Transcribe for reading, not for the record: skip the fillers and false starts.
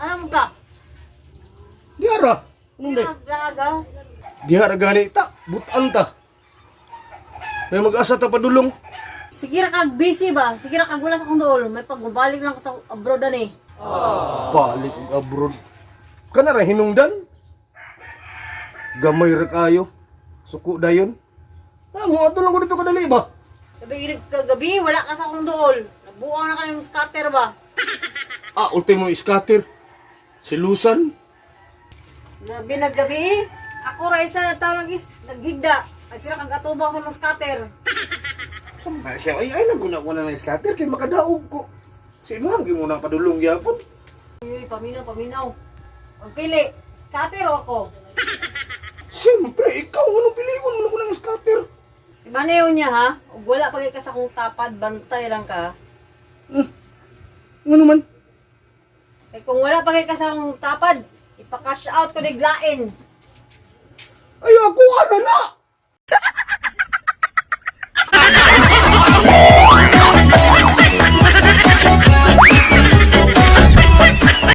Ano mo ka? Diara. Anong day? Naglaga. Diara gani ta. Butan ta. May mag-asa ta padulong. Sige ra kag busy ba? Sige ra kag wala sa akong duol. May pagbalik lang ko sa abroad ani. Balik og abroad. Kana ra hinungdan. Gamay ra kayo. Suko dayon. Ah, mo ato lang ko dito kadali ba? Gabi gid kagabi wala ka sa akong duol. Nabuang na ka ng scatter ba? Ah, ultimo scatter. Silusan. Gabi naggabi eh. Ako ra isa na tao nagis naghigda. Ay sira kag atubang sa mga scatter. Sama siya ay ay naguna ko na ng scatter kay makadaog ko. Sa imuhang gyud mo na padulong gyapon. Uy, paminaw, paminaw. Magpili, scatter o ako. Siyempre, ikaw anong piliun mo na ko ng scatter? Iba na yun niya ha. Ug wala pa kay ka sa akong tapad, bantay lang ka. Ngano man? Kay kung wala pa kay ka sa akong tapad, ipa-cash out ko niglain. Ay ako ano na.